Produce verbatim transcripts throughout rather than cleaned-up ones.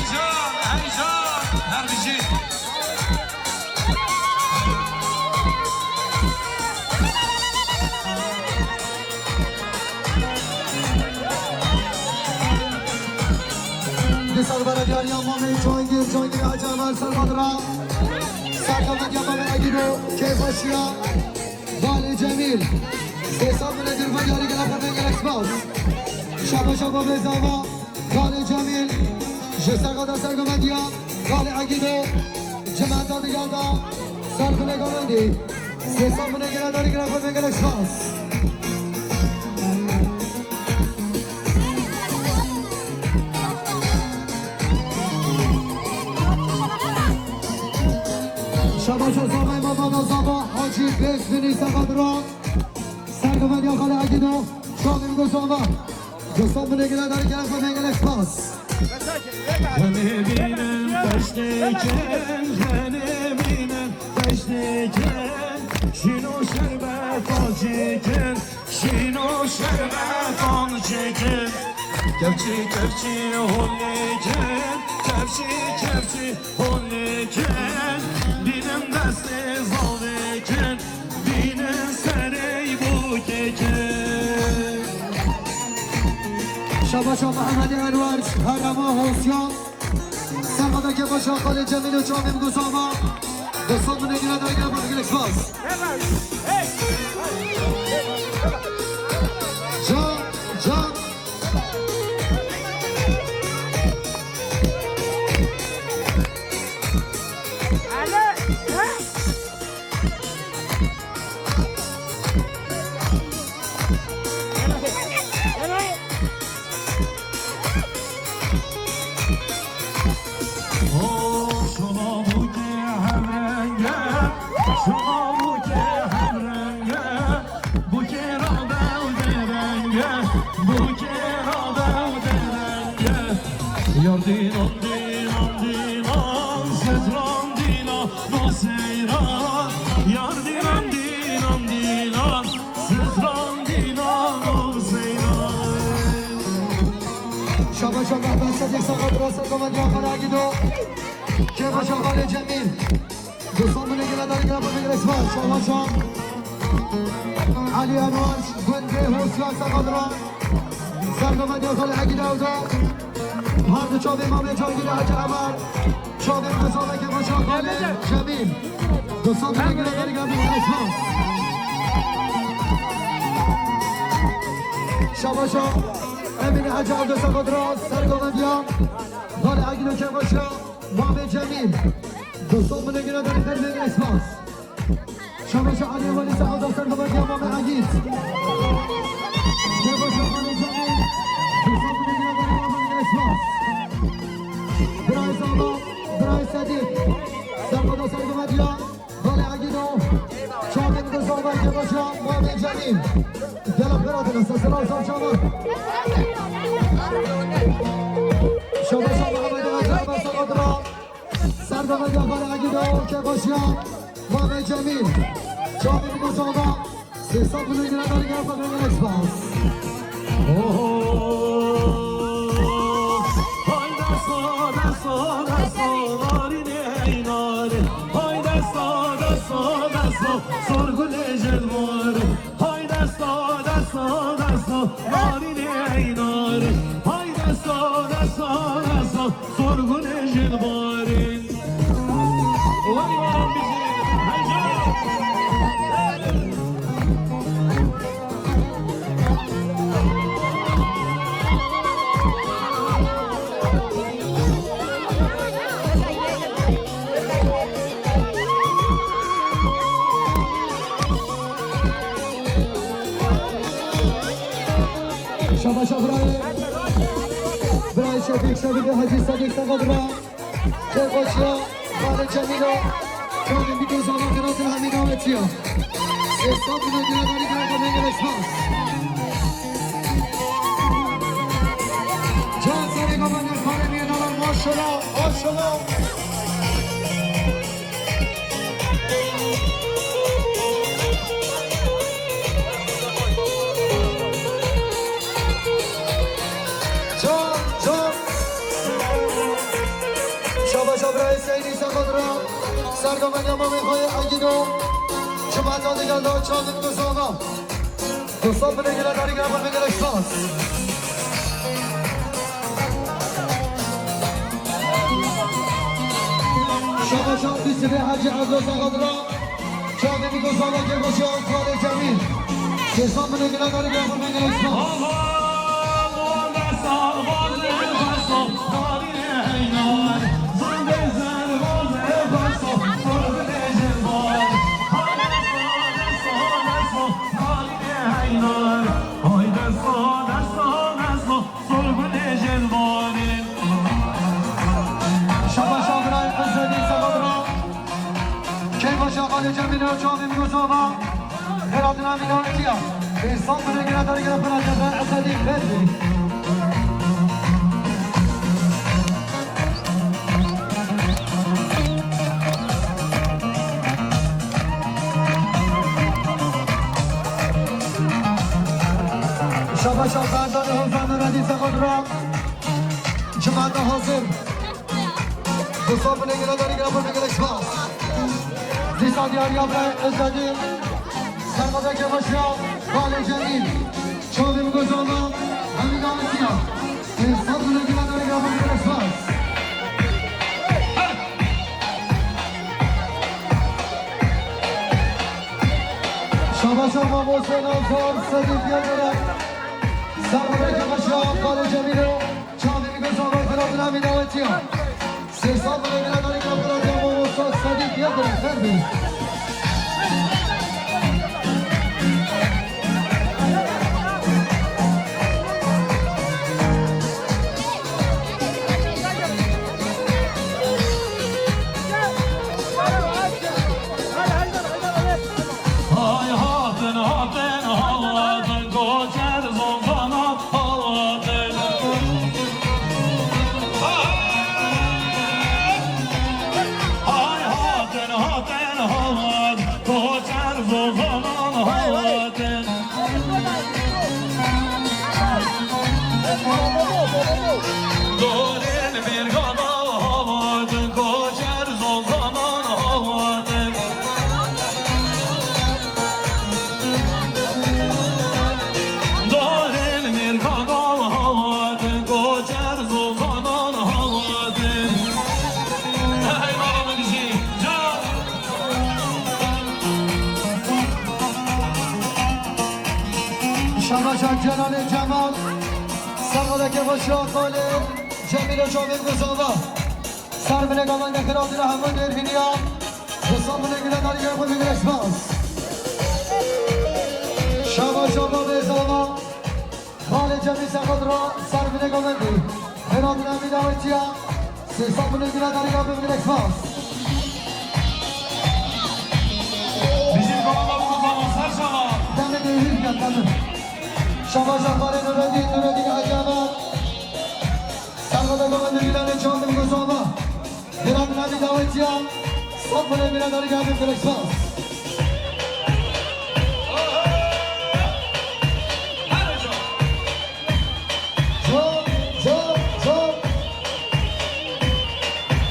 Heyecan, heyecan, her bijî. Dîsa li berediyariya Mamê Cihangîr, Cihangîr Ecemer, Sermadra, Serkevnediya Mamê Egîdo, Kêfxweşiya, Valê Cemîl, sê sed mine girva yarî gelek xwe gelek spas. Şaba şaba bê zava, Valê Cemîl, ji serkada Serkevnediya, Valê Egîdo, cimeta digel da, ser xulê govendî. Sê sed mine girva yarî gelek xwe gelek spas. Şabaşa zavay mama da zava Hacî Bezminî Sefadra. Sergomediya Xalê Egîdo. Şamî Gozova. Dostan bine gire dari gelen bine gelen spas. Hene bînin xweş dikin, hene bînin xweş dikin, şîn û şerbet acî kin. Şîn û şerbetan çêkin. Kevçî kevçî holêkin. Kevçî kevçî holêkin. Bînin destê zavêkin. Bînin serê bûkêkin. Şabaşa Mehemedê Enwer, Herema Hosya. Sermadeke başa Xalê Cemîl û Çavên Guzama. Dostan min egina da egina bak gelek spas. Can, can. Şuna bûkê hevrenge, şuna bûkê hevrenge, bûkê radew derenge, bûkê radew derenge. Yar dînan, dînan, dînan, zedran dînan, no seyran. Yar dînan, dînan, dînan, zedran dînan, no seyran. Şaba şaba, ben Sedîq Saxa, Birasa Komediya Xalê Egîdo. Kêfa Şaxalê Cemîl. Dostan min ê gele darî gele bavê gele spas. Şaba şa. Elî Enwar, gundê Hosya Saxa Dira. Sergomediya Xalê Egîdo da. Hardi çavê Mamê Cangîrê Hacî Emer. Çavê Mezaleke Başa Xalê Cemîl. Dostan min ê gele darî gele bavê gele spas. Şaba şa. Emîn Hacî Evde Saxa Dira. Sergomediya. Xalê Egîdo Kêfa Şa. Mamê Cemîl. Dostan min ê gele darî gele bavê gele spas. Şabaşa Alî Welî Saxa Dira, Sergomediya Mamê Egîd. Kêfa Şaxalê Cemîl. Dostan min ê gele darî gele bavê gele spas. Birayê Zala, Birayê Sedîq. Sergoda Sergomediya Xalê Egîdo. Çavên Guzama, Kêfa Şa, Mamê Cemîl. Gela pêra dine, sesera zam çava. Şabaşa Mehemedê Hacî Emer Saxa Dira. Sergomediya Xalê Egîdo, Kêfa Şa, Mamê Cemîl. Çavên Guzama, sê sed milyon lira darî gele bavê gele spas. Oho. Hay desta, desta, desta, narînê ey narî. Hay desta, desta, desta, sor gulê jil marî. Hay desta, desta, desta, narînê ey narî. Hay desta, desta, desta, sor gulê jil marî. Vay vay, bijî, heyecan. Şabaşa birayê. Birayê Şefîk, Şefîk Hacî Sedîq Saxa Dira. Kêfa Şa, Xalê Cemîlo. Çavên bî Guzama, qiratin hemî navê çi ya. Sê sed milyon lira darî gele bavê gele spas. Can serê baba ne xalê mî nalar, maşallah, maşallah. Can, can. Serga Meryem Amê Xwayê Egîdo, cimata digel da çavin guzava. Gustan bine gile darî gele bine gele spas. Şaba şab dîsibê Hacı Evroz Agadra. Çavê min ku zana ke baş ya Xalê Cemîl. Sêsan min gina darî gina min gina spas. Şaba şagiray Ezzedî Segadra. Keyfa şaxalê Cemîlê û çavê Mîrozova. Xêratina mînawetiya. Sêsan min gina darî gina pina tevre Ezzedî Ferdî. Şaba şaxalê Hozan Redî Segadra. Cimata hazir. Gustan bine gele darî gele bine gele spas. Dîsa diyariya be Ezzedî. Sermadeke başya Xalê Cemîl. Çavê min gozana. Hemî davetiya. Gustan bine gele darî gele bine gele spas. Şaba şaba Hosên Azar Sedî Diyarbekir. Sermadeke başya Xalê Cemîl. Çavê min gozana. Xêratina mînawetiya. Sêsan bine gina darî gina pina tevre Sedî Diyarbekir. Ferdî. Hay hatin, hatin, hatin, koçer zozana hatin. Hay hatin, hatin, hatin, koçer zozana hatin. Dorên mêrgana hatin, koçer zozana hatin. Dorên mêrgana hatin, koçer zozana hatin. Hey, mala min dijî, can. Şabaşa Celalê Cemal, sermadeke baş ya Xalê Cemîl û çavê gozava. Ser bine galan de xira dira hemû dêrhîniya. Gustan bine gile darî gele bine gile spas. Şabaşa babê zava. Xalê Cemîl Segadra, ser bine galan de. Xira dira mînawetiya. Sêsan bine gile darî gele bine gile spas. Bizim kanala bu zaman ser şala. Demê de hür gel demê. Şabaşa Xalê Nureddin, Nureddin Ecema. Sermadeke min gilane çandin gozava. Xêratina mînawetiya. Sat bine mîna darî gele bine gile spas. Can, can, can.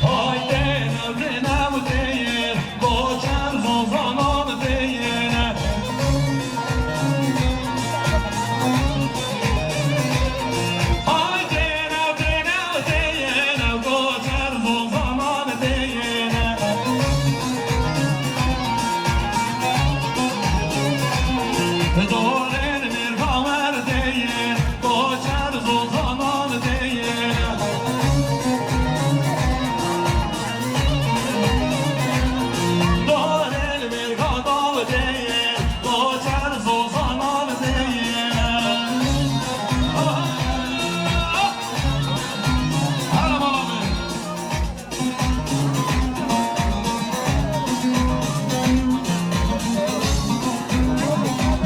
Haydi, haydi, haydi. Koçer zozanan deyene. Ay deyene, deyene, deyene, koçer zozanan deyene. Dorên mêrgawer deyene, koçer zozanan deyene. Dorên mêrga dal deyê, koçer zozanan deyê. Hele mala min.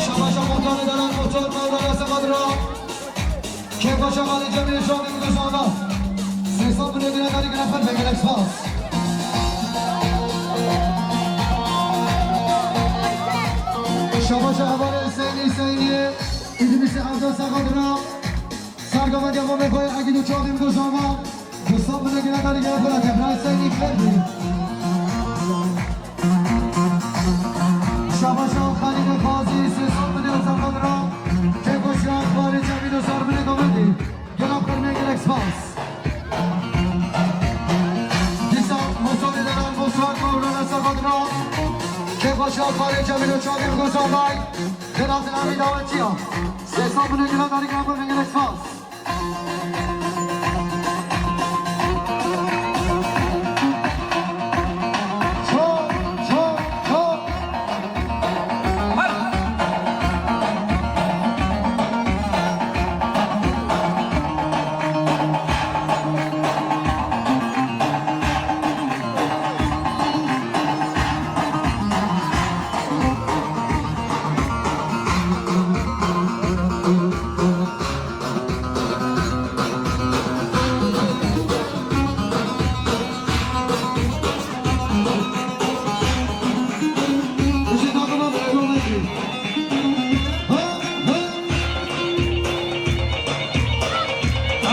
Şabaşa motor denen motor mevdana semadra. Kêfa şaxalê Cemîlê Şamî Guzana. Sêsan bine bine darî gine xwe gelek spas. Şabaşa hevalê Hüseyinî Hüseyinî. Îdimîsê Evda Sexadira. Sergama devam ekoy Egîd û Çavî Guzana. Sêsan bine bine darî gine xwe gelek spas. Hüseyinî Ferdî. Xalî Xazî, sê sed milyon serxwe dira. Kêfxweşiya Xalê Cemîl û Sarminê Gomendî. Gelek xêr, gelek spas. Dîsa Musa Dêderan, Musa Mewlana serxwe dira. Kêfxweşiya Xalê Cemîl û Çavî Gozanay. Gelek xêr, gelek spas. Sê sed milyon gelek darî gelek xêr, gelek spas.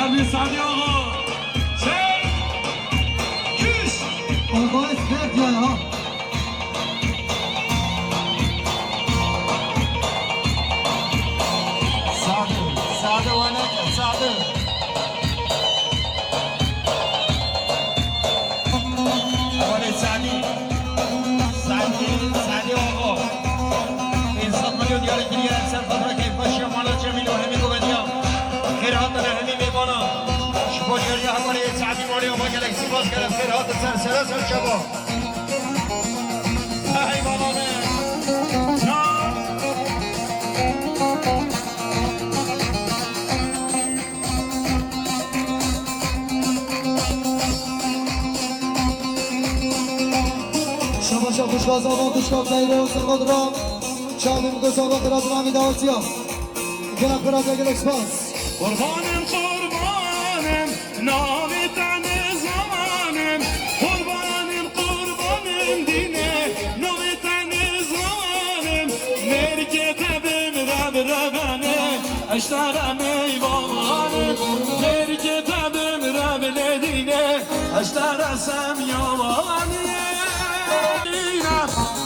Abi Sadi Ağa, çek, kış. Ağa, ister ya. Sade, sade wane, sade. Wane sade. Sade, sade oğo. Însan milyon diyarê kiriye, ser fatra keyfbaşiya mala Cemîl û hemî guveniya. Xêr hatin hemî mêvana. Ji bo diyariya hevalê Sadî malê oğo gelek spas kerem. Xêr hatin ser sere ser çava. Hey baba be. Çal. Şabaşa xuşka zava, xuşka xeyro, sirxodra. Çavim ku zava, xira dinamî dawetiya. Gelek xira te, gelek spas. Qurbanim, qurbanim. Navê te nizanim, qurbanim, qurbanim dînê. Navê te nizanim, mêrikê te bim rev revene. Ez te re meyvanim, mêrikê te bim rev lê dînê. Ez te re semyavanê. Havîne,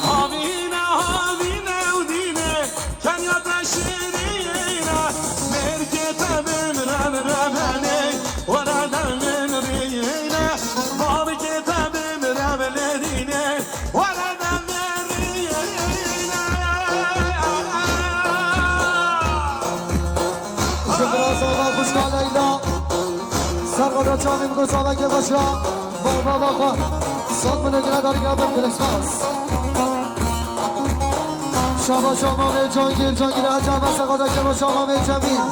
havîne, havîne û dînê. Kenya te şirîne, mêrikê te bim rev revenê, were de min rîne, babikê te bim rev lê dînê, were de min rîne. Ji xira zava xuşka Leyla, serxwe de çavî min ku zavekê xweş e. Baba, baba, sed milyon gine darî gine bin, gelek spas. Şabaşa mamê Cangîr, Cangîr Ecem, serxwe de kêfxweşa mamê Cemîl.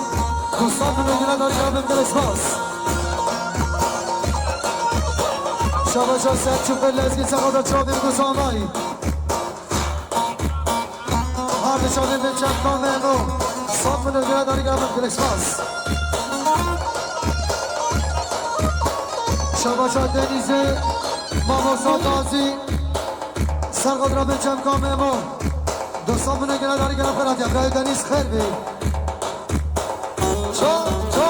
Ku sed milyon gine darî gine bin, gelek spas. Şabaşa Selçuk ve Lezgî, serxwe de çavî min ku zavayî. Hadi şaxê min çepka Memo. Sed milyon gine darî gine bin, gelek spas. Şabaşa Denîzê, Mamosa Gazî. Serxwe de bin çepka Memo. Du sed milyon gine darî gine xêr hatiye. Birayê Denîz xêr bî. Ço, ço.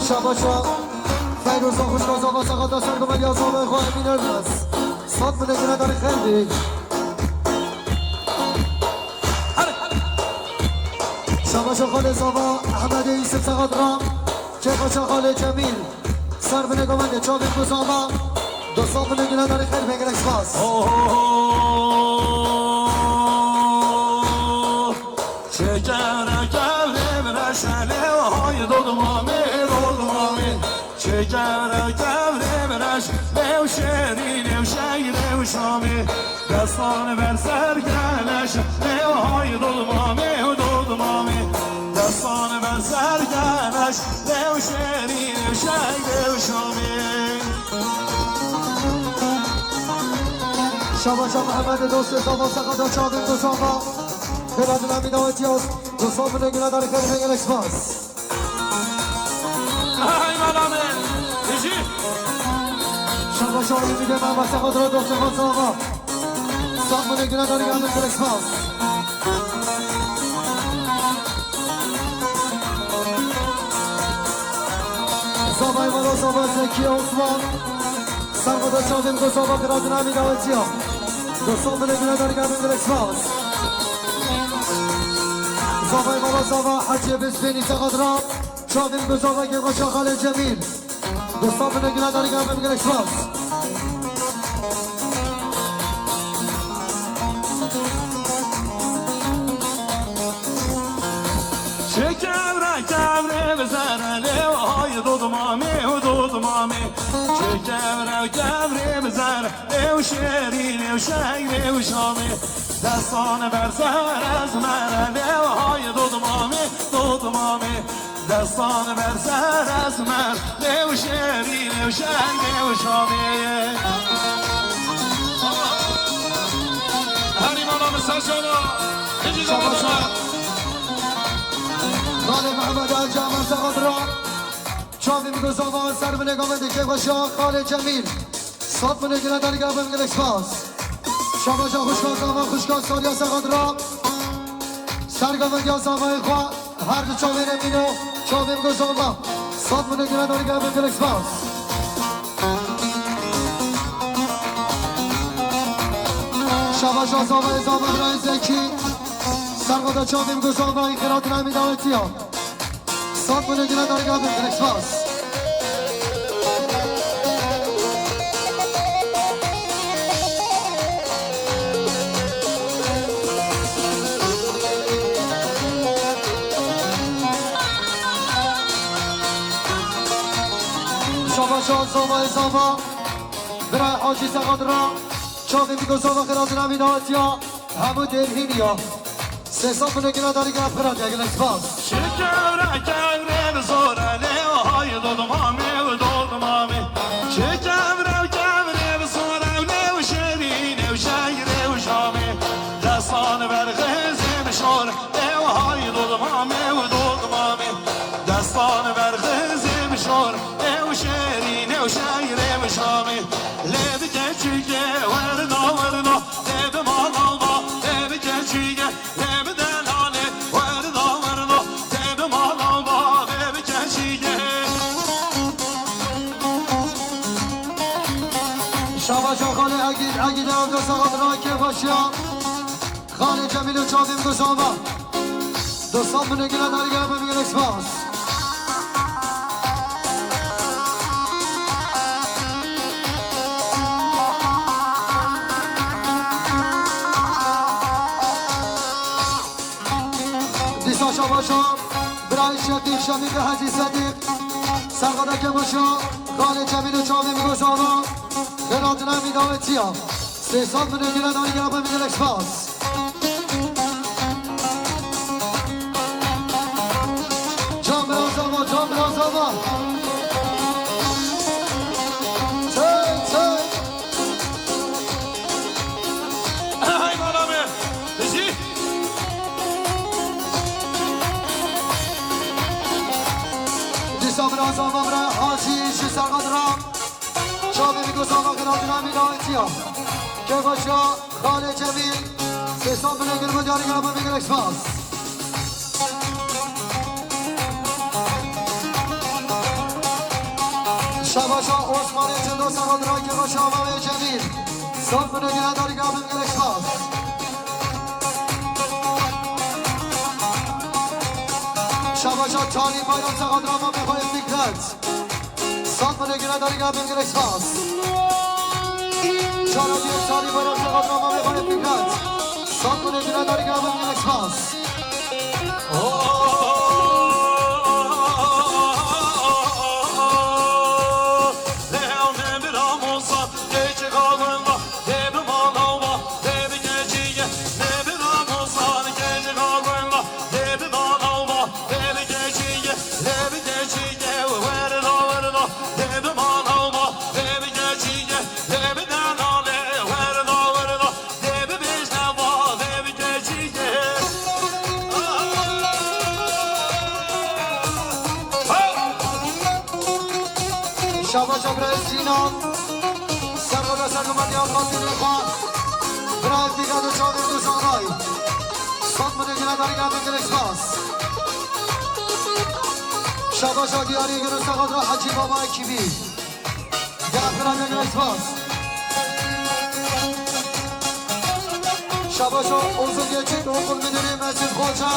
Şabaşa Feyroza xuşka zava saxata ser gumeliya zavê xwe Emîn Elmas. Sed milyon gine darî xêr bî. Şabaşa xalê zava Ehmedê Yusuf saxat ra. Kêfxweşa xalê Cemîl. Ser binê gomendê çavê ku zava. Du sed milyon gine darî xêr bê, gelek spas. Çekere kevrê bireşe lê hay dodmamê, dodmamê. Çekere kevrê bireş lê şêrî lê şeyrê şamê. Destan ber ser keleş lê hay dodmamê, dodmamê. Destan ber ser keleş lê şêrî lê şeyrê şamê. Şabaşa Mehemedê dostê zava saxata çavê ku zava. Xêra dinamî dawetiya. Du sed milyon gine darî xêr bê, gelek spas. Ay, malamê. Dijî. Şabaşa Ayûbî dê me, me saxata dostê xwe zava. Sed milyon gine darî gine bin, gelek spas. Zavay Mala, zava Zekî Osman. Servoda çavên ku zava xiratina mî dawetiya. Dostan min ê gule dergabin gelek spas. Zavay bala zava Hecê Bizbênî Sexadra. Çavên ku zava kêxweşa Xalê Cemîl. Dostan min ê gule dergabin gelek spas. Çi kevre kevre bi zere lê hay dodmamê û dodmamê. Çi kevre kevre bi zere lê û şêrînê û şeyrê û şamê. Destan ber ser ez mere lê hay dodmamê, dodmamê. Destan ber ser ez mer lê û şêrînê û şeyrê û şamê. Herî mala min ser şama. Hicî Şaba şaba. Xalê Mehmed Aca Mezde Xadra. Çavî min gozava ser binê gavê dikê xweşa Xalê Cemîl. Sat binê gile dergabin gelek spas. Şabaşa xuşka zava xuşka Sarya Sexadra. Ser gavendiya zavayê xwe her du çavê re mîno çavê min gozava. Sat binê gile dergabin gelek spas. Şabaşa zavayê zava birayê Zekî. Servada çavê min gozava xêratina mî dawetiya. Sat bûne gine darîka min, gelek spas. Şabaşa zavayê zava. Bira Hacî Sexadra. Çavê min gozava xêratina mî dawetiya. Hemû dêrhîn ya. Sê sed milyon gina darî gina xira diye, gelek spas. Çi kevre kevre bi zor e lê hay dodmamê û dodmamê. Çi kevre kevre bi zor e lê û şêrîn e û şeyrê û şamê. Destan ver xizê mişor e hay dodmamê û dodmamê. Destan ver xizê mişor e û şêrîn e û şeyrê û şamê. Lê bi keçikê werna werna. Dê bi mala ba, dê bi keçîge, dê bi delalê, werda werda, dê bi mala ba, dê bi keçîge. Şabaşa Xalê Egîd, Egîd ev dest Xalê Rakê Xweşiya. Xalê Cemîl û çavê min gozava. Dostan min ê gile darî gele min gelek spas. Dîsa şabaşa birayê Şefîq Şefîq Hecî Sedîq. Serxadeke başa Xalê Cemîl û çavê min gozava. Xêratina mî dawetiya. Sê sed milyon gine darî gele min gelek spas. Can biraz ama, can biraz ama. Çek, çek. Hey, bana mı? Bizi? Dîsa biraz ama bira, Hacî, ji Serxadra. Çavê min gozava xêratina mî dawetiya. Kêxweşiya Xalê Cemîl. Sê sed milyon gine darî gele min gelek spas. Şabaşa Osmanê Çendo Sexadra, kêxweşiya Xalê Cemîl. Sed milyon gine darî gele min gelek spas. Şabaşa Çalî Bayram Sexadra, mamê xwe Fikret. Sat bine gine darîka min gelek spas. Şara diye çarî bayrak sebat namamê xwe Fikret. Sat bine gine darîka min gelek spas. Şabaşa birayê Sînan. Servoda sergumetiya xatirê xwe. Birayê Fîgado çavê Duzanay. Sat bine gine darîka min gelek spas. Şabaşa diyarî gine Sexadra Hecî Baba ekîbî. Bira gelek spas. Şabaşo Oğuz Geçit, Okul Müdürü Mesut Koca.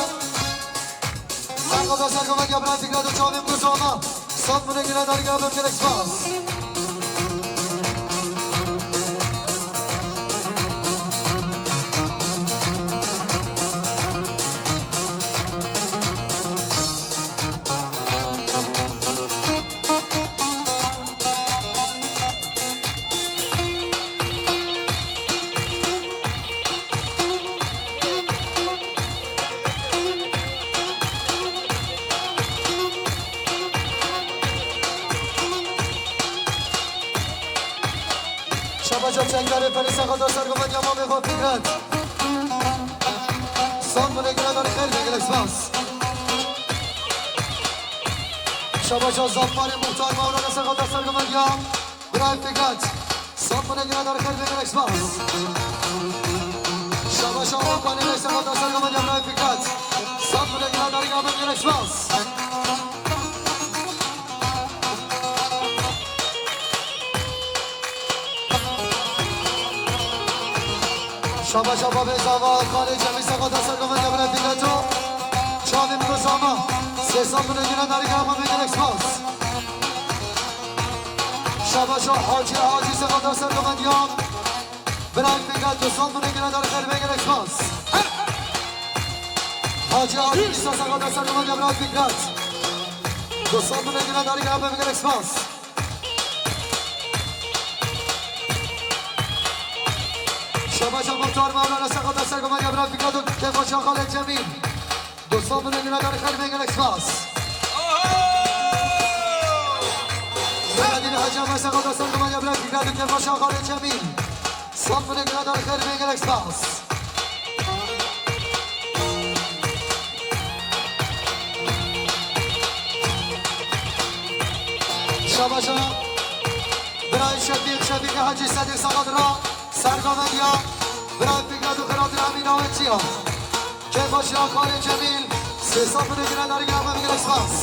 Arkadaşlar, kavga bırak, dikkat et, çabuk kuzama. Sat bunu yine dar geldim, gelek spas. Şabaşa çengare felî sexada sergomet ya mamê xwe Fikret. San binê gire darî xeyr be, gelek spas. Şabaşa Zaffarê Muxtar Mawrana sexada sergomet ya. Birayê Fikret. Sat bine gire darî xêr bê, gelek spas. Şabaşa Awan Panelê sexada sergomet ya birayê Fikret. Sat bine gire darî xêr bê, gelek spas. Şabaşa Babê Zava, Xalê Cemî sexada sergomet ya birayê Fikret o. Çavê min o zama. Sê sat bine gire darî xêr bê, gelek spas. Şabaşa Hacî, Hacî sexada sergomet ya. Birayê Fikret, du sed binê gire darî xêr bê, gelek spas. Hacî Hacî Îsa sexada sergomet ya birayê Fikret. Du sed binê gire darî xêr bê, gelek spas. Şabaşa Muxtar Mevlana sexada sergomet ya birayê Fikret û kêfxweşiya Xalê Cemîl. Du sed binê gire darî xêr bê, gelek spas. Selahaddin Hacı Ahmet sexada sergomet ya birayê Fikret û kêfxweşiya Xalê Cemîl. Sed binê gire darî xêr bê, gelek spas. Şabaşa birayê Şefîq, Şefîq Hacî Sedîq sexada ra sergomet ya birayê Fikret û Xerat Emîn Awetiya. Kêfxweşiya Xalê Cemîl, sê sed binê gire darî xêr bê, gelek spas.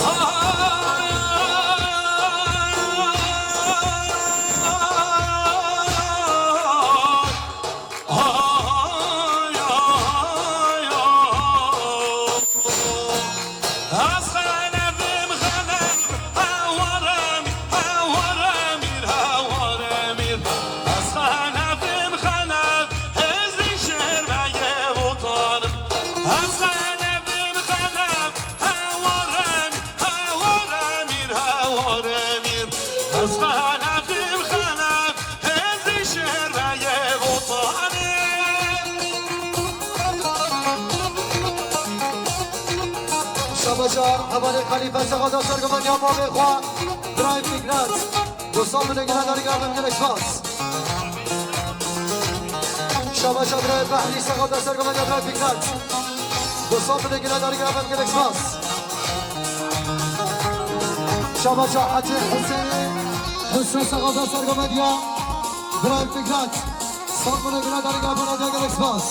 Ez xelef im, xelef, hewarê min, hewarê min, hewarê min. Ez xelef im, xelef, ez li şêrveyê Botan im. Ez xelef im, xelef, hewarê min, hewarê min, hewarê min. Ez xelef im, xelef, Hêzî şêrveyê Botanê. Şabaşa hevalê Xelîfe sexada sergomet ya mavê xwe. Birayê Fikret. Du sed binê gire darî xêr bê, gelek spas. Şabaşa birayê Behlî sexada sergomet ya birayê Fikret. Du sed binê gire darî xêr bê, gelek spas. Şabaşa Hacî Huseyî, Huseyî sexada sergomet ya birayê Fikret. Sed binê gire darî xêr bê, gelek spas.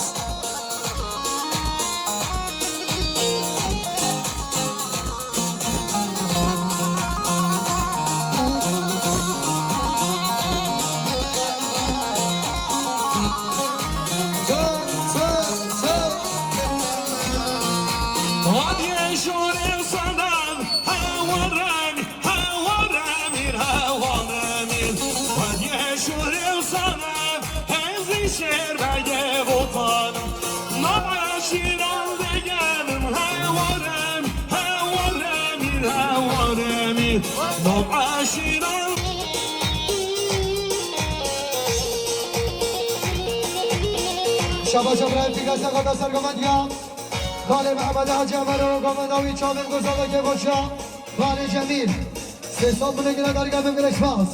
Hadiye şorê sadan, hewarê min, hewarê min, hewarê min. Hadiye şorê sadan, hêzî şêrveyê Botan im. Nav eşîran digenim, hewarê min, hewarê min, hewarê min. Nav eşîran. Şabaşa birayê Fikret sexada sergomet ya. Xalê Mehemedê Hacî Emero, gomenda wî çavên gozalekê boşa. Xalê Cemîl. Sê sed binê gire darî xêr bê, gelek spas.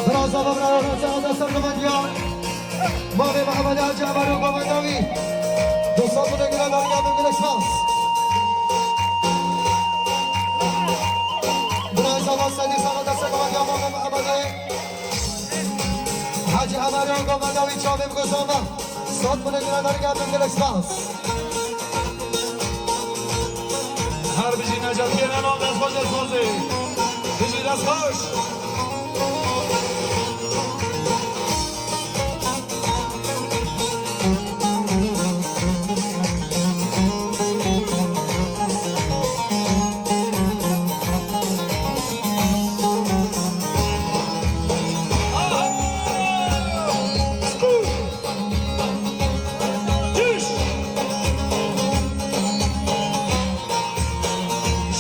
Bira Zava, bira Orhan sexada sergomet ya. Mavê Mehemedê Hacî Emero, gomenda wî. Du sed binê gire darî xêr bê, gelek spas. Bira Zava Sedî sexada sergomet ya, mavê Mehemedê Hacî Emero, gomenda wî çavê bigozama. Sed binê gire darî xêr bê, gelek spas. Her bijî Necatiyê Renal, dest xweş, dest xweş. Bijî, dest xweş.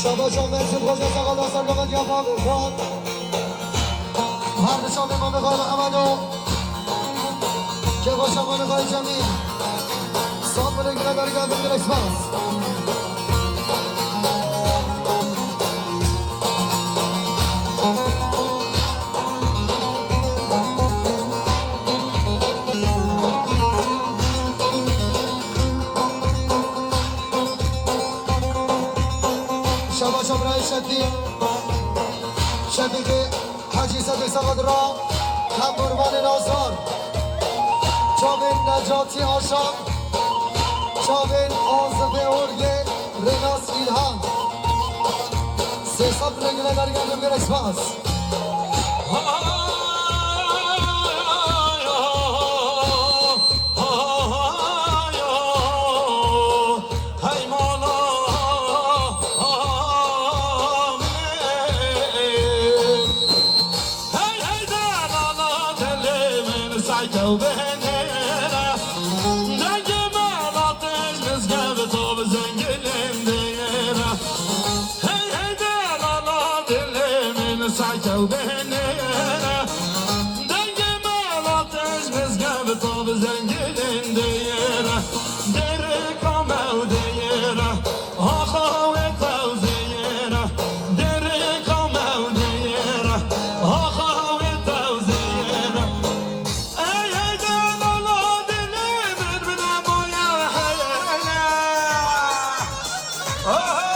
Şabaşa Mesut Hoca, saxal da serkefetiya Fadil Xan. Her bi şamê Mamê Xay Mihemedo. Kêfa şamanê Xay Cemîl. Sağ olun, güne bereket, güne spas. Şabaşa Birayê Şefî, Şefîqê Hecî Sedê Sexad ra, hem qurbanê Nazar. Çavên Necatî Aşam, çavên Azifê Orgê, Rênas İlhan. Sê sed rêgine dergehê gerek spas. Hey, hey, delala dilê min, seke û bêhnêre. Dengê mela te ji mizgevta bi zengilên dêre. Dêrika me û dêre, axa wê te û zêre. Dêrika me û dêre, axa wê te û zêre. Ey, ey, delala dilê min, bine maye hele. Aha!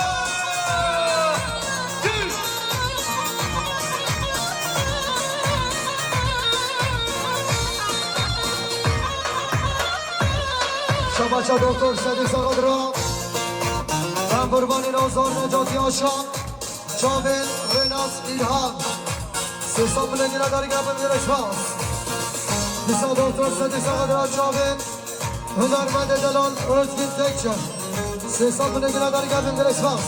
Düş! Şabaşa Doktor Sedî Saxadra. Em qurbanê Nazar Necatî Aşam. Çavên Rênas İlhan. Sê sed milê gine dergehê bin gerek spas. Dîsa Doktor Sedî Saxadra çavên Hunermendê delal Özgün Tekçe. Sê sed milê gine dergehê bin gerek spas.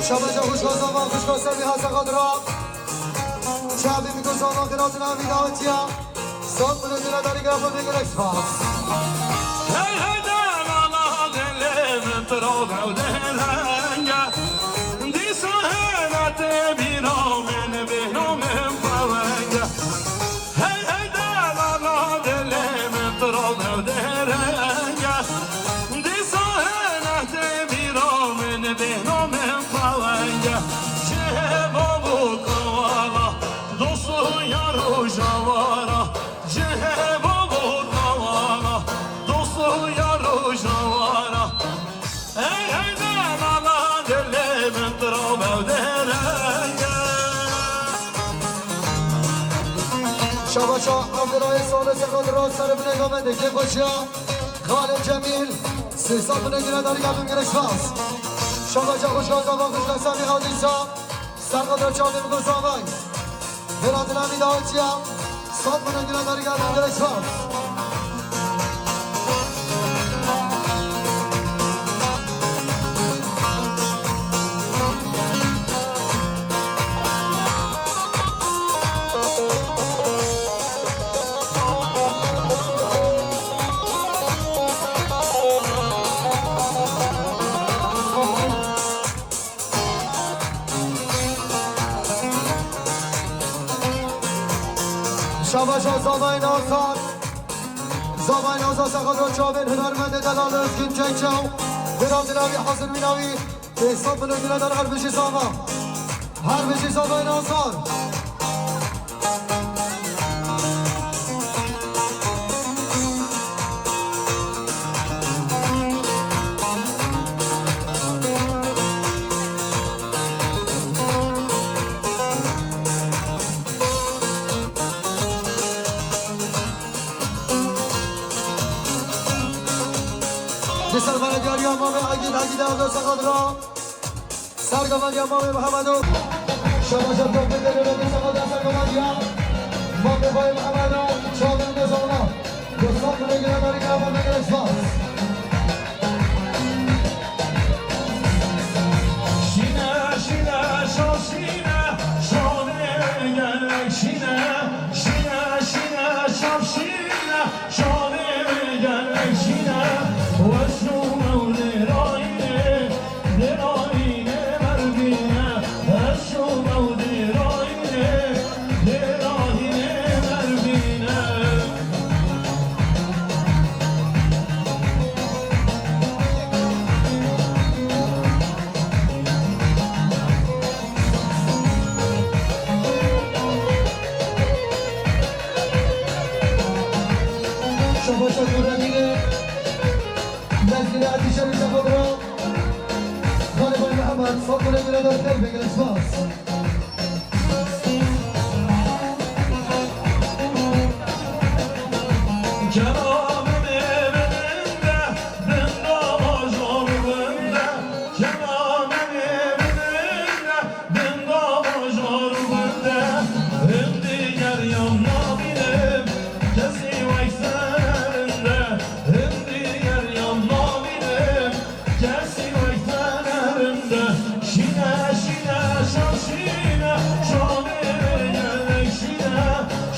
Şabaşa xwişka Zava, xwişka Semîha Saxadra. Çavê Mîko Zava, xêratina wî dawetiya. Sed milê gine dergehê bin gerek spas. Hey, hey, delala dilê min, tu ro ew derenge. Dîsa hene tê bîra min, bêhna min xwe wenge. Hey, hey, delala dilê min, tu ro ew derenge. Dîsa hene tê bîra min, bêhna min xwe wenge. Cihê bav û kawala, dost û yar û jawara. Cihê bav û kawala, dost û yar û jawara. Ey, ey, delala dilê min, tu ro ew derenge. Şabaşa Abdullah Sole Sekat Ro, serê binê gamendê, kêfxweşiya Xalê Cemîl, sê sed milê gine dergehê bin gerek spas. Şabaşa xwişka Zava, xwişka Semîha Dîsa. Serqedra çavê min ku zavay. Hêla dila wî dawetiya. Sed milê gine dergehê bin gerek spas. Şabaşa Zavayê Nazar. Zavayê Nazar, Sexadra çavên hunermendê delal Özgün Çekçew. Hêla dila wî, hazir mîna wî. Pênc sed milê gine der, her bijî Zava. Her bijî Zavayê Nazar. Di ser venediyariya Mamê Egîd, Egîd Evdo Sexadra. Sergevendiya Mamê Mihemedo. Şabaşa Doktor Dede, Sexadra, sergevendiya Mamê Bayê Mihemedo. Çavên Mezana. Dostlar, milê gine dergehê bin gerek spas. Şîne, şîne, şav şîne, şavê gelek şîne. Şîne, şîne, şav şîne, şavê Paşa Nureddin'e, Mezgînê Etîşe Rîza Xadra, Xalîfay Mihemed, Fatmulê Miradar Qelbê, gelek spas. Kelamê min ê min de, din da bajar bin de, kelamê min ê min de, Dinga bajar bende, hindî geryan nabînim, kesî wek te nerinde, hindî geryan nabînim, kesî wek te nerinde. Şîne, şîne, şam şîne, şamê gelek şîne,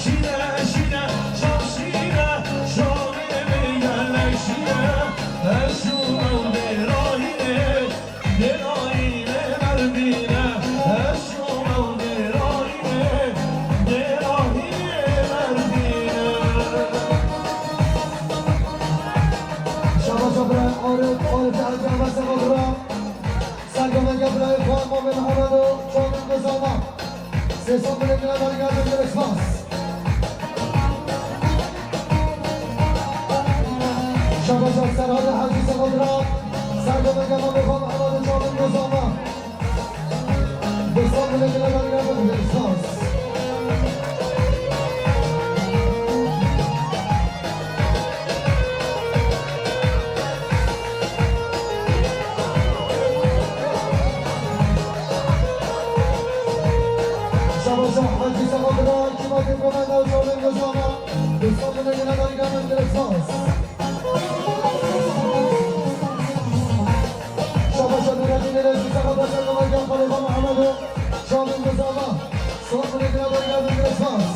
şîne, şîne, şam şîne, şamê gelek şîne. Eşû ew dêrahînê, Dêrayînê Merdîne, eşû ew dêrayînê, dêrayînê Merdîne. Şabaşa birayê Arif, Arif Ercan ve Sema Bira. Sergemege birayê xwe Mamê Mihemedo, Çavên Gozama. Sê sed milê gine dergerdin, gelek spas. Şabaşa Serhadê Hecî Sema Bira, sergemege Mamê xwe Mihemedo, Çavên Gozama. Du sed milê gine dergerdin, gelek spas. Şabaşa Hecî Sema Bira, kîmatê Komenda û Çavên Gozama. Du sed milê gine dergerdin, gelek spas. Şabaşa Nureddin Elezî, Sema Bira, Sema Bira, Xalîfa Mihemedo, Çavên Gozama. Sed milê gine dergerdin, gelek spas.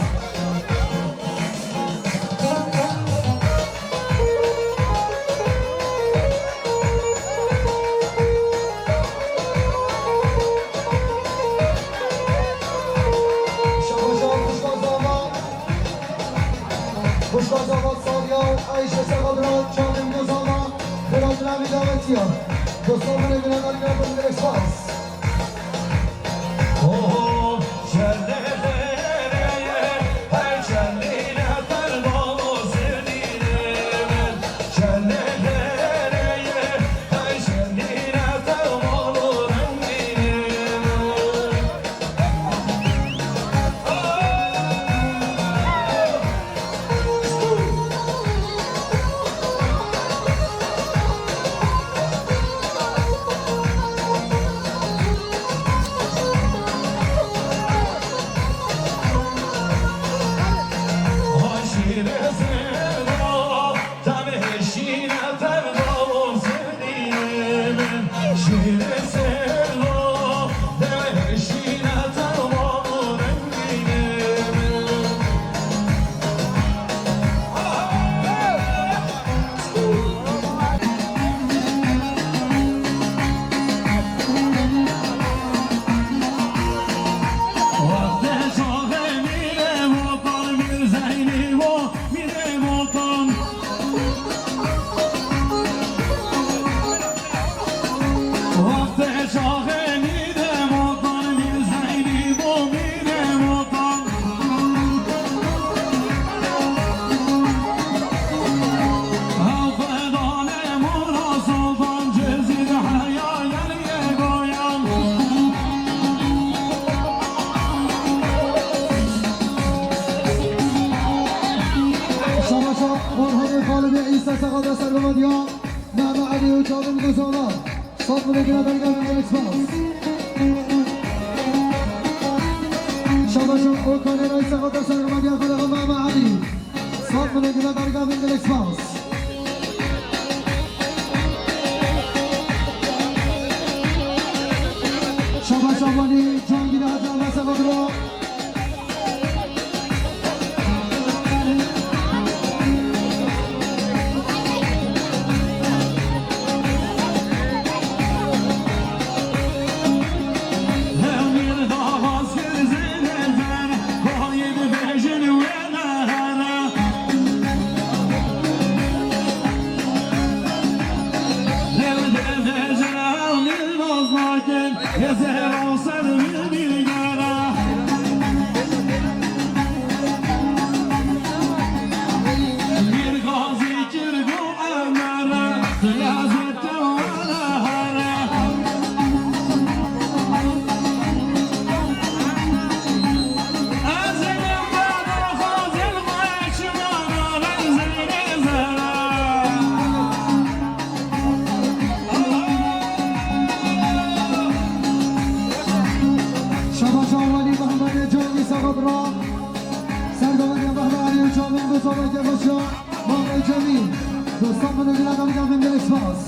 Şabaşa Xwişka Zava, Xwişka Zava Sariya û Eyşe Sexadra, Çavên Gozama, Xêra Dilemî davetiya. Du sed milê gine dergerdin, gelek spas. Şabaşa Orhanê Xalidê Îsa Sexada sergama diya Mehme Elî û Çavên Gozama. Sed milê gine dergerdin, gelek spas. Şabaşa Okanê Rey Sexada sergama diya Xalifa Mehme Elî. Sed milê gine dergerdin, gelek spas. Şabaşa Walî Cangîrê Hecî Ahmet Sexadra. Kêfxweşiya Mamê Cemîl, dostan min û giran, gelek spas.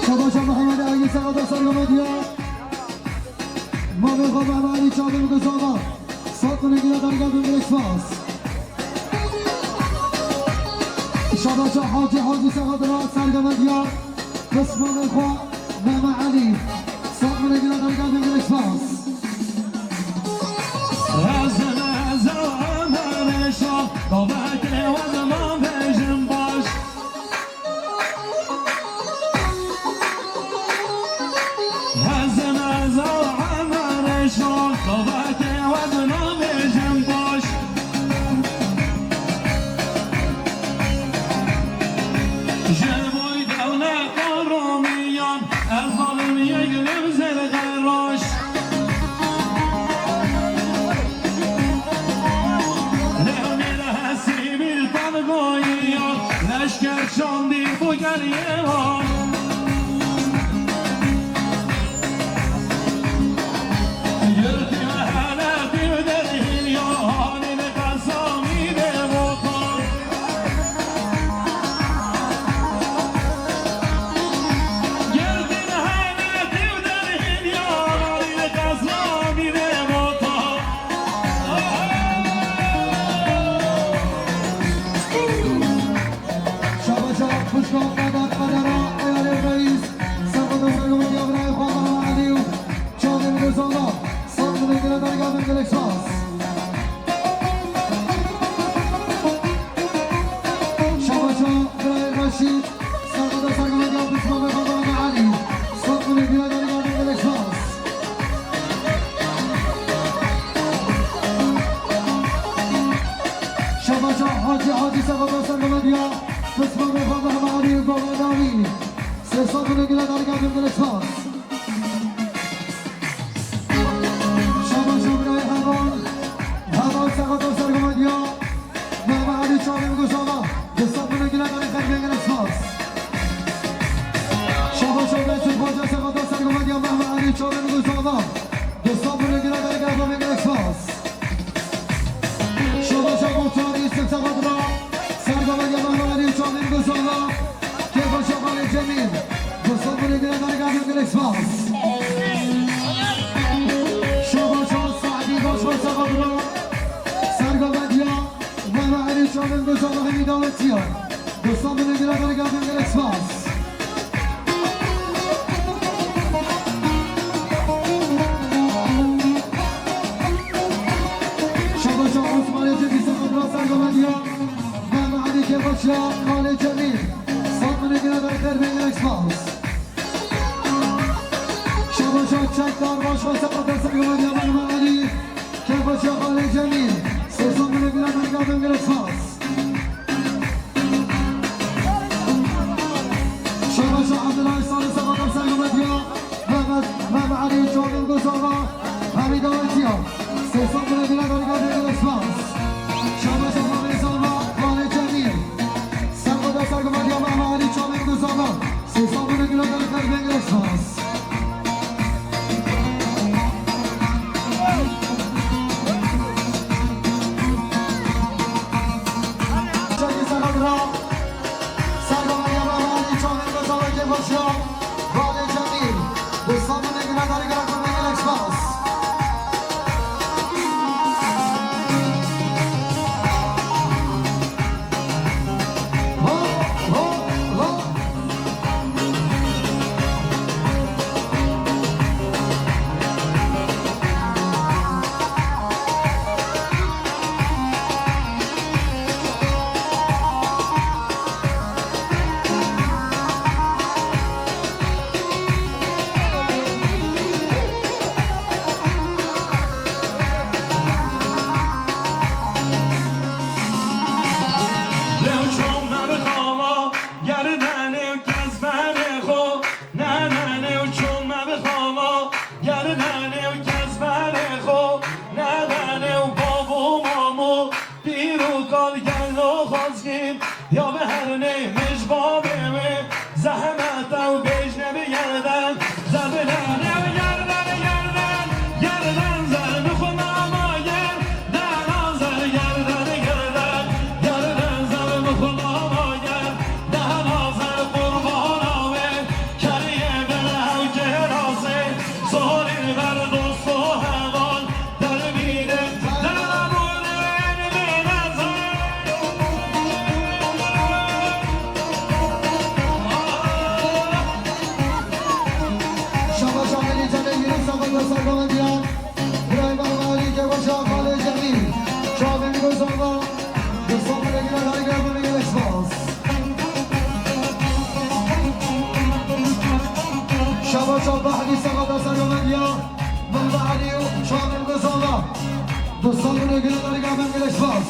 Şabaşa Mihemed Egî, sergoda sergo medya. Mamê xwe Mehmet Elî Çavdêrî Guzava, sat min û giran, gelek spas. Şabaşa Hacî Hacî, sergoda sergo medya. Pismamê xwe Mehmet Elî, sat min û giran, gelek spas. Ez, ez, ez, Ömer Şah, davete wezman bejim baş. Ez, ez, Ömer Şah, davete wezman bejim baş. Ji boy dewlet Aromiyan, ez zalim yek lim zer xeraş. Lewmîr hesî bir tangoyiyan, leşker çandî bu geriye var. Yurtime hele bir derhin ya, halime kasami de vokar. Şabaşa xwişka Qedar Qedera, eyalê reîs, sergoda sergo medya birayê xwe Mehmet Elî û Çavên Gozala, sat min û giran, gelek spas. Şabaşa birayê Reşîd, sergoda sergo medya pismamê xwe Mehmet Elî, sat min û giran, gelek spas. Şabaşa Hacî Hacî, sergoda sergo medya pismamê xwe Mehmet Elî û Govendawî, sê sat min û giran, gelek spas. Şabaşa birayê Heval, Heval sergoda sergo medya, Mehmet Elî Çavên Gozala, du sed min û giran, gelek spas. Şabaşa Mesut Hoca, sergoda sergo medya, Mehmet Elî Çavên Gozala, du sed min û giran, gelek spas. Şabaşa Muhtar Yusuf, sergoda sergo medya, Mehmet Elî Çavên Gozala, Kêfxweşiya Xalê Cemîl, du sed min û giran, gelek spas. Şabaşa Saîdî Başkan, sergoda sergo medya, Mehmet Elî Çavên Gozala, hemî dawetiya, du sed min û giran, gelek spas. Şabaşa Osmanê Cemîl, sergoda sergo medya, Mehmet Elî, Kêfxweşiya Xalê Cemîl, sat min û giran, gelek spas. Şabaşa Çekdar Başkan, sergoda sergo medya, Mehmet Elî, Kêfxweşiya Xalê Cemîl, sê sed min û giran, gelek spas. Şabaşa Abdullah Salih, sergoda sergo medya, Mehmet, Mehmet Elî Çavên Gozala, hemî dawetiya, sê sed min û giran, gelek spas. Şabaşa Mehmet Salma, Xalê Cemîl, sergoda sergo medya, Mehmet Elî Çavên Gozala, sê sed min û giran, gelek spas. Çekî sergoda sergo medya, Mehmet Elî Çavên Gozala, Kêfxweşiya Xalê Cemîl, du sed min û giran, gelek spas. Ho, ho, ho. Sergomediya, Birayê Mehmet Alî, Kevoşa Xalê Cemîl, çavên gozava, di sofrê gire dayî geldi, gelek spas. Şabaşa Behlî, Sexada Sergomediya, Mehmet Alî û çavên gozava, di sofrê gire dayî geldi, gelek spas.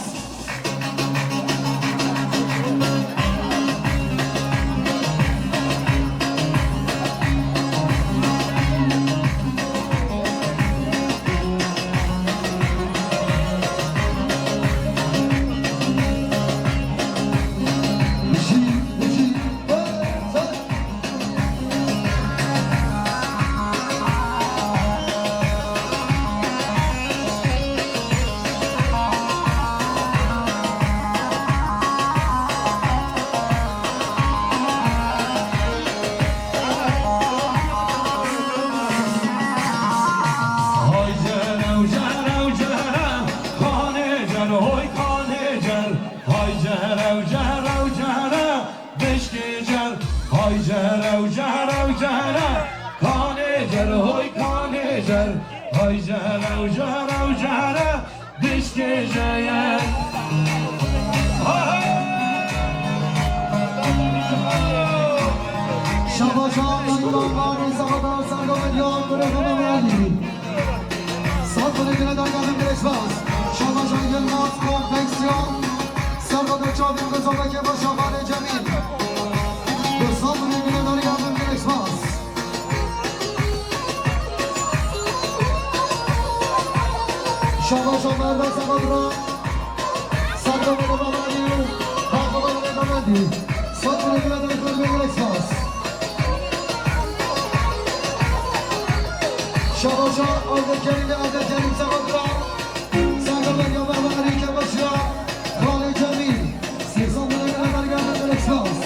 Hay cere, cere, cere, kanê cer, hoy kanê cer. Hay cere, cere, cere, bişkê cer. Hay cere, cere, cere, kanê cer, hoy kanê cer. Hay cere, cere, cere, bişkê cer. Şabaşa Eyvallah, Sağda Sergo Medya, Kurê Mehmet Alî. Sat bile gire dergahın Greşbaz. Şabaşa Yılmaz, Konfeksiyon. Sergo de Çavin, Kızılda Kebaşa, Vale Cemil. Sat bile gire dergahın Greşbaz. Şabaşa Merda Sabadra. Sat bile gire dergahın Greşbaz. Şabaşa Abdülkerim ve Abdülkerim Sabadra. Sergo Medya, Mehmet Alî Kebaşa, Xalê Cemîl, sê sed lira dergahê Belek Spas.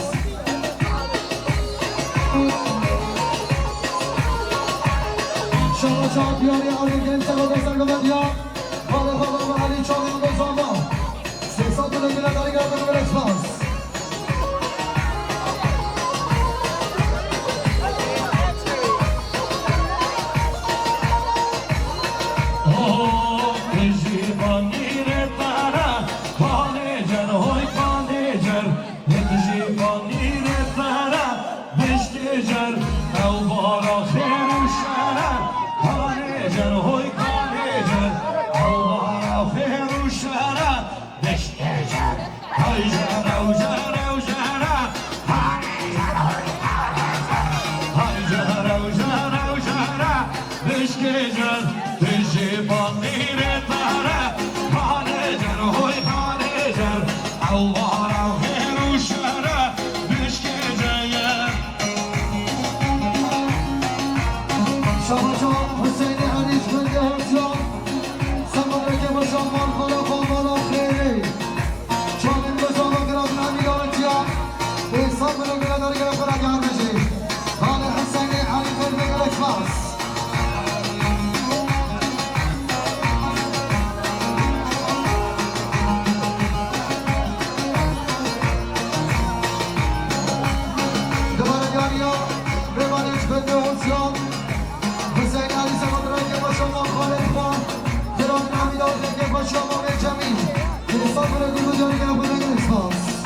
Şabaşa Diyarê Alî Genç Sergo Medya, Xalê Xalê ve Alî Çavên Gozama, sê sed lira dergahê Belek Spas. Ho, ho, ji banîrê te re, kanê cer, hoy kanê cer. Ji banîrê te re, bişkê cer, ew bara xêr û şer e. Kanê cer, hoy kanê cer, ew bara xêr û şer e. Bişkê cer. Hay jere, jere, jere. Hay jere, jere, jere. Bişkê cer, tu jî banîrê te re. Halê cer, hoy halê cer. Ew bara xêr û şer e. Bişkê cer. Şabaşa Hüseyinê Erîş, Gulge Hevcan. Semadeke başa mal, mala xwe, mala xêrê. Çavên Gozama, Giravin Emîn Arıçya, ê sed milyon gire dergehê xwe re diyar bêjî. Xalê Heseyînê Elî Xêrbê gelek spas. Dibare diyariya Rêvanê ji Bedrê Hosyan, Huseyîn Elî Semadra, Kepaşa Mal Xalê Xwa, Giravin Emîn Arıçya, Kepaşa Malê Cemîl. Sê sed milyon gire dergehê xwe re gelek spas.